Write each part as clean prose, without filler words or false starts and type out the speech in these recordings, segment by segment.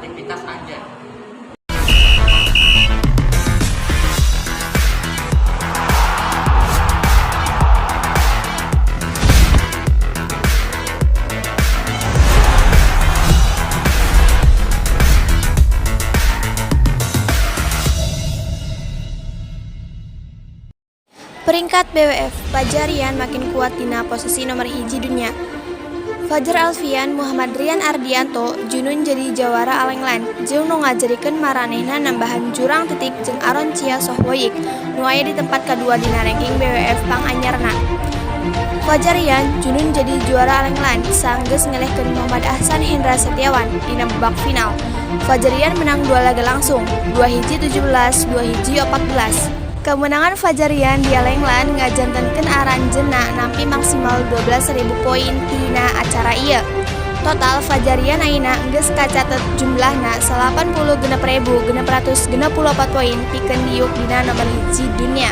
aktivitas anjeun. Peringkat BWF, Fajar Rian makin kuat dina posisi nomor 1 dunia. Fajar Alfian Muhammad Rian Ardianto junun jadi jawara All England jeung nu ngajadikeun maranehna nambahan jurang tetik jeung Aaron Chia Soh Wooi Yik nu aya di tempat kadua dina ranking BWF panganyarna. Fajar Rian junun jadi juara All England sanggeus ngelehkeun Muhammad Ahsan Hendra Setiawan dina babak final. Fajar Rian menang dua laga langsung, 2-1 17, 2-1 14. Kemenangan Fajar Rian di All England ngajantenkeun aranjeunna nampi maksimal 12.000 poin tina acara ieu. Total Fajar Rian ayeuna geus kacatet jumlahna 86.664 poin pikeun diuk dina nomor 1 dunia.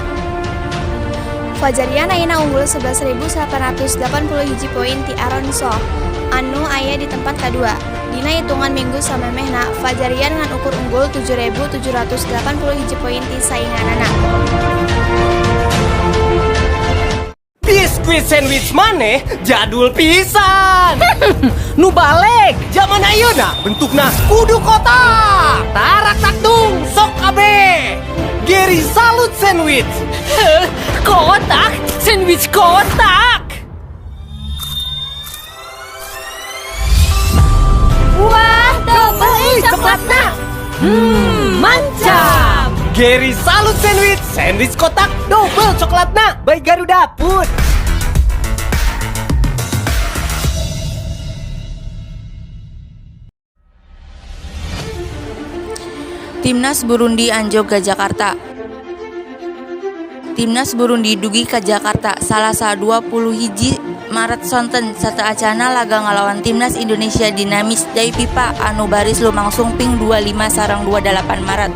Fajar Rian ayeuna unggul 11.881 poin ti Aaron Soh anu aya di tempat kadua. Dina hitungan minggu samemehna, Fajar Rian ngan ukur unggul 7.781 poin ti sainganana. Biskuit sandwich maneh jadul pisan. Nu balik zaman ayeuna bentukna kudu kotak. Tarak taktung sok abe. Geri Salut Sandwich. Kotak, sandwich kotak. Wah, double coklatna. Mantap. Geri Salut Sandwich, sandwich kotak double coklatna by Garuda Food. Timnas Burundi anjog ka Jakarta. Timnas Burundi dugi ka Jakarta Salasa 21 Maret sonten sateuacanna laga ngalawan Timnas Indonesia dina matchday FIFA anu baris lumangsung ping 25 sareng 28 Maret.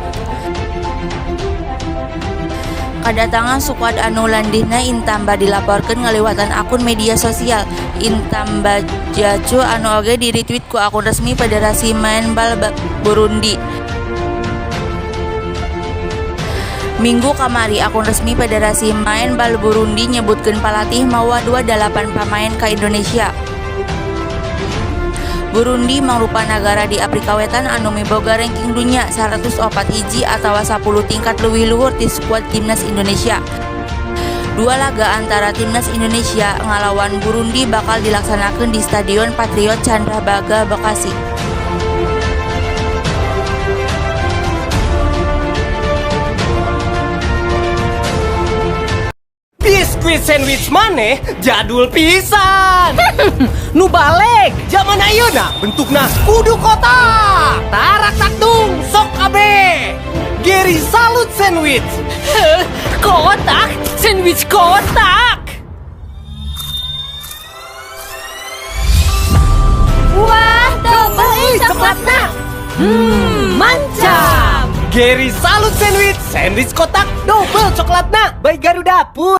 Kadatangan skuad anu landihna Intamba dilaporkeun ngaliwatan akun media sosial Intamba Zacu anu oge di-retweet ku akun resmi Federasi Maen Bal Burundi. Minggu kamari, akun resmi Federasi Maen Bal Burundi nyebutkeun palatih mawa 28 pamain ka Indonesia. Burundi mangrupa nagara di Afrika Wetan anu miboga ranking dunya 104 hiji atawa 10 tingkat leuwih luhur ti skuad Timnas Indonesia. Dua laga antara Timnas Indonesia ngalawan Burundi bakal dilaksanakeun di Stadion Patriot Candrabaga, Bekasi. Biskuit sandwich maneh jadul pisan. Nu balik zaman ayeuna bentukna kudu kotak. Tarak taktung sok abe. Geri Salut Sandwich. Kotak, sandwich kotak. Wah, double coklatna. Mantap. Geri Salut Sandwich, sandwich kotak double coklatna by Garuda Food.